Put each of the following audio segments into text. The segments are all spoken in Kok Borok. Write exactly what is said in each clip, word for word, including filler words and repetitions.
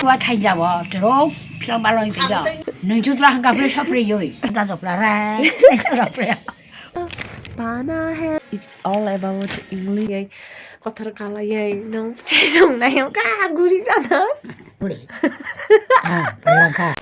Wa thainjabo, tero, philang baloi thainjabo. Nung jutra hangka phre sopre yoi. Da dopla re. Sopre. Bana hai. It's all about English. Kotor kala yai. Nung chesong na yong ka guri jana. Guri. Ah, balangka.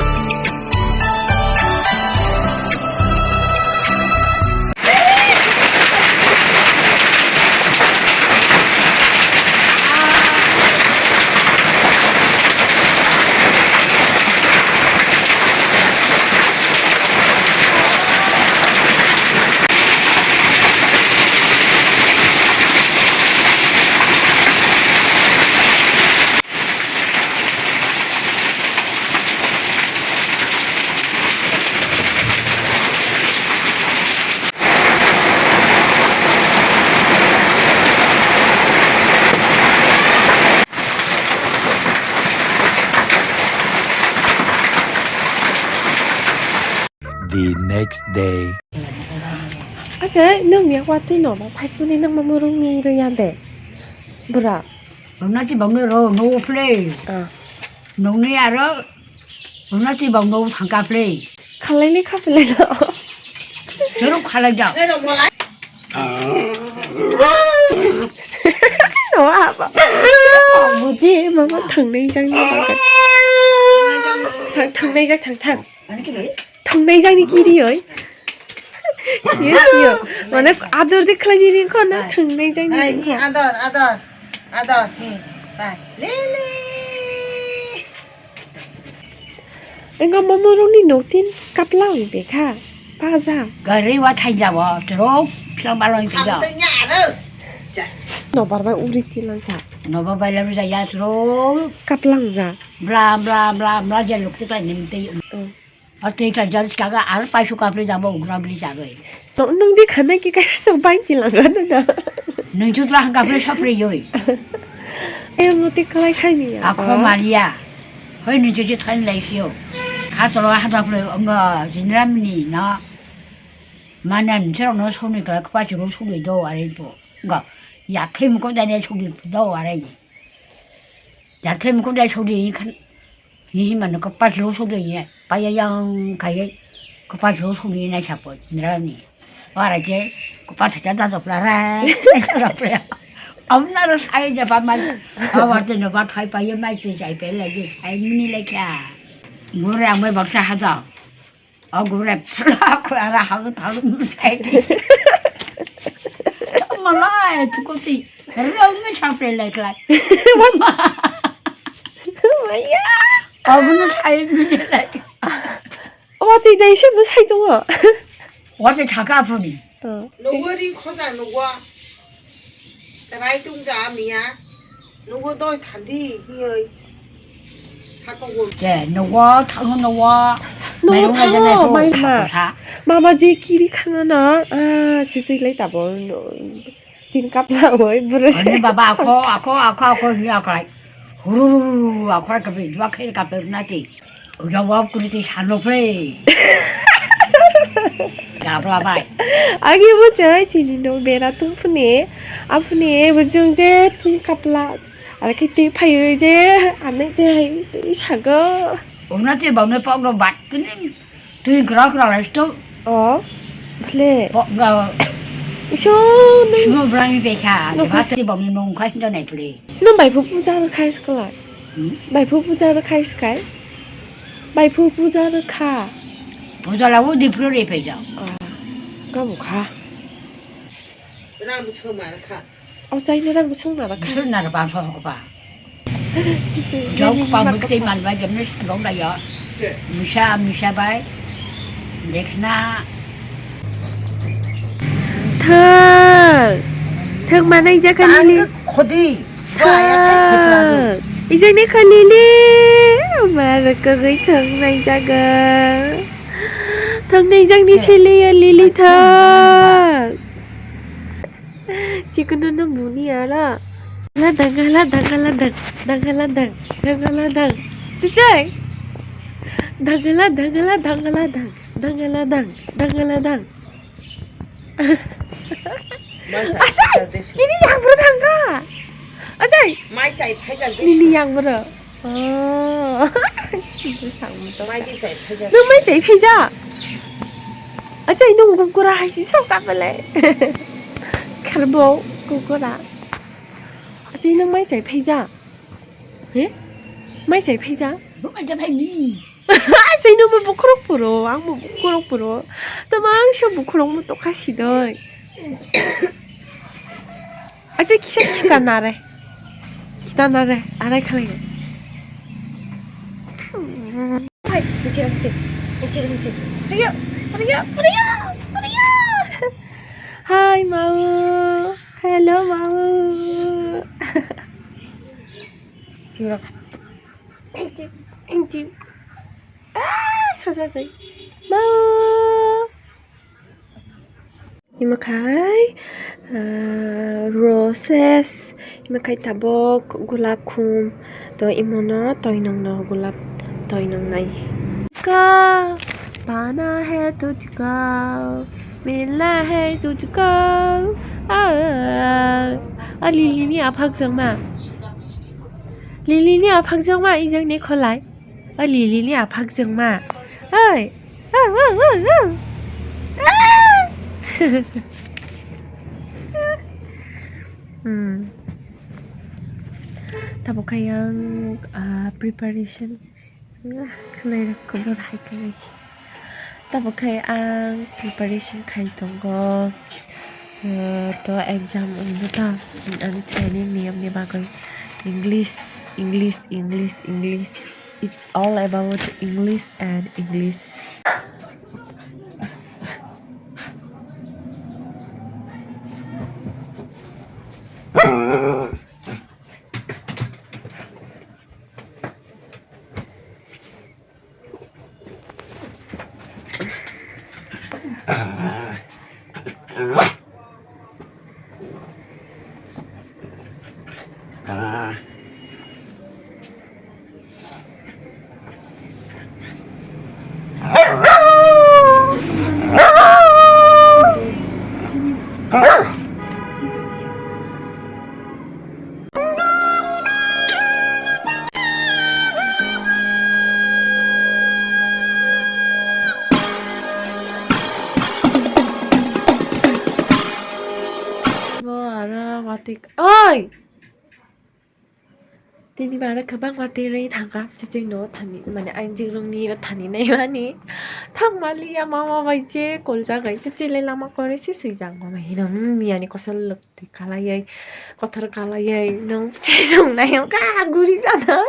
The next day. Asa, nung ya watwi no ba phai phone nang ma murung ni rwya de. Bura. Runa ti bang no ro no play. Ah. Nung ni aro runa ti bang no thangka play. Khalai ni kha play no. Seru khalai da. Wah, apa? Oh, buji, mama thangnai jang ni bagwi. Thang, thangnai jang, thang, thang. Thangnai jang ni kiri oi. Yes, yo. Mana ador de khlai ni ring khona thangnai jang ni. Hai, ni ador, ador, ador, ni. Bai. Lele. Engkau mama rokni noktin kaplang bekha, paja. Gari wa thainjabo, tero philang baloi thainjabo. Nobar bai uri tilansa. Nobar bai laru jaya tero. Kaplang ja. Bla, bla, bla, bla, je lukti ka nim tei. Mm. Atei ka jal skaga ar paisu kapli jabo ugra bli jagai. Nung di khana ki kaisa sok bai tilang na na. Nung jutra hangka phre sopre yoi. Ayo muti kalai khai mi ya. Akho malia. Hoi nung juji thain lai sio. Kha tolo hada phre ongo jinramni na. Mana nung chero no soni kala kpa churu suli do are po. Ga. Ya thim ko dane suli do are ni. Ya thim ko dai suli ni khan. Hi hi mano kapa jlo suli ni. Paya yang kai. Kapa jlo suli ni nai sapo jinramni. Ora je, ko pa sa cha da dopla re, da dopla. Am na ro sai ja pa mai. Awa te no ba thai pa ye mai te jai pe le je sai mini le kya. Gore ang mai baksa ha da. O gore pla ko ara ha ha sai te. Malai tu ko ti. Ro me cha pe le klai. Maya. Aw no sai mini le. Watwi dai se bwsai tongo. Watwi thaka aphuni. Oh. Nugo ri khoja nugo. Rai tungja miya. Nugo doi thandi hiyoi. Hako gol. Ke nugo thango nugo. Nugo thango, mai ma. Mama je kiri khana na. Ah, chichi lai tabo. Tin kapla oi bwrwi se. Ani baba akho, akho, akho, akho, hini akhai. Hurururu, akhai kape, dua khe kape nati. Uja wap kuri ti sano pre. Gabla bai. Agi bo chai chini no bera tung phune. Aphune bo jung je tin kapla. Ar ki ti phai je, anai te hai ti sago. Una ti bang ne pok ro bat tini. Twi kra kra lai sto. Oh. Phle. Po ga. Iso nung. Simo brang mi pekha. Nung de kasi bang mi mong khai ndo nai phle. Nung bai phu puja ro khai skala. Hmm? Bai phu puja ro khai skai. Bai phu puja ro kha. Puja la wo di phu re pe ja. Ah. Ga bu kha. Ram suma kha. Au chai ni rang sung na rakha. Sung na ba so ko ba. Jok pa muk tei man ba jam ne sung da ya. Misa misa bai. Dekhna. Thang. Thang manai ja kha ni le. Khodi. Thang. Ijai ne kha ni le. Mar ka gai thang nai ja ga. Thang nai jang ni sele ya lili thang. Chikunu no buni ara. Hala dang, hala dang, hala dang, dang, hala dang, dang, hala dang. Chichai. Dang, hala dang, hala dang, hala dang, dang, hala dang, dang, hala dang. Mai sai Asai, phai jal de si. Nini yang bro thangka. Asai. Mai sai phai jal de si. Nini yang bro. Oh. Bwsang motok. Mai di sai phaijak. Nwng mai sai phaijak? Achai nwng gukura hai si sok ka belai. Kharbo gukura. Achai nwng mai sai phaijak? He? Mai sai phaijak? Bo mai ja phai ni. Achai nwng bo bukhurok puro, ang bo bukhurok puro. Tamo ang so bukhurok motok kha sidoi. Acha kisa kita nare. Kita nare, arai khalai. Hai, bichir, bichir. Bichir, bichir. Priya, Priya, Priya, Priya. Hai, mau. Hello, mau. Chirok. Inchi, inchi. Ah, saja kai. Mau. Imo khai, ah, roses, imo khai tabok gulab khum, to imono toinong no gulab toinong nai. Ka, pana hai tujhko, milna hai tujhko, ah, ah, Lily ni aphak jongma, Lily ni aphak jongma ijang ni kholai. O Lily ni aphak jongma. Oi. Au, au, au, au. Ah! Hmm. Tabuk khe ang, ah, preparation. Ah, khwnai rok kubur hai kwrwi. Tabuk khe ang preparation khai tongo. Ah, to exam wngwi ta. Ani training niyam ni bagwi. English, English, English, English. It's all about English and English. Bo aro watwi, oi! Tini bara kwbangma twi rwi thangkha, chiching no thani, mane, ang jingrokni ro thani naimani. Thangmaliya mama bai je koljagai, chichile lama kore se swijak mama hino, hmm, miyani kosol lok. Twi kalaiwi, kothor kalaiwi, nwng bwsai song nai wngkha, guri jana.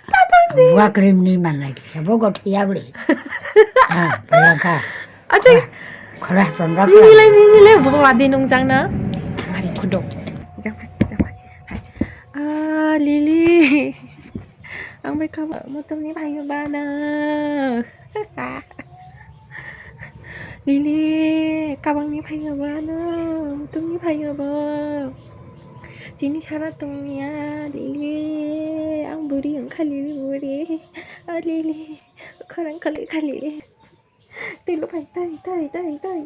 Tatok di. Buwa cream ni manlai kisa, bo gothiya bwlwi. Ha, belangka. Achai. Khola, khola, pondra khola. Minilai, minilai, bo wadi nungjakna. Ari khudok. Jangpai, jangpai. Hai. Ah, Lily. Ang bai kabo, motom ni bhai bana. Lily, kabangni phaiya bo ano, tungni phaiya bo. Chini sara tongya, Lily, ang buri wngkha, Lily, buri. O Lily, khorang kali kha, Lily. Tei lo phai, tai, tai, tai, tai.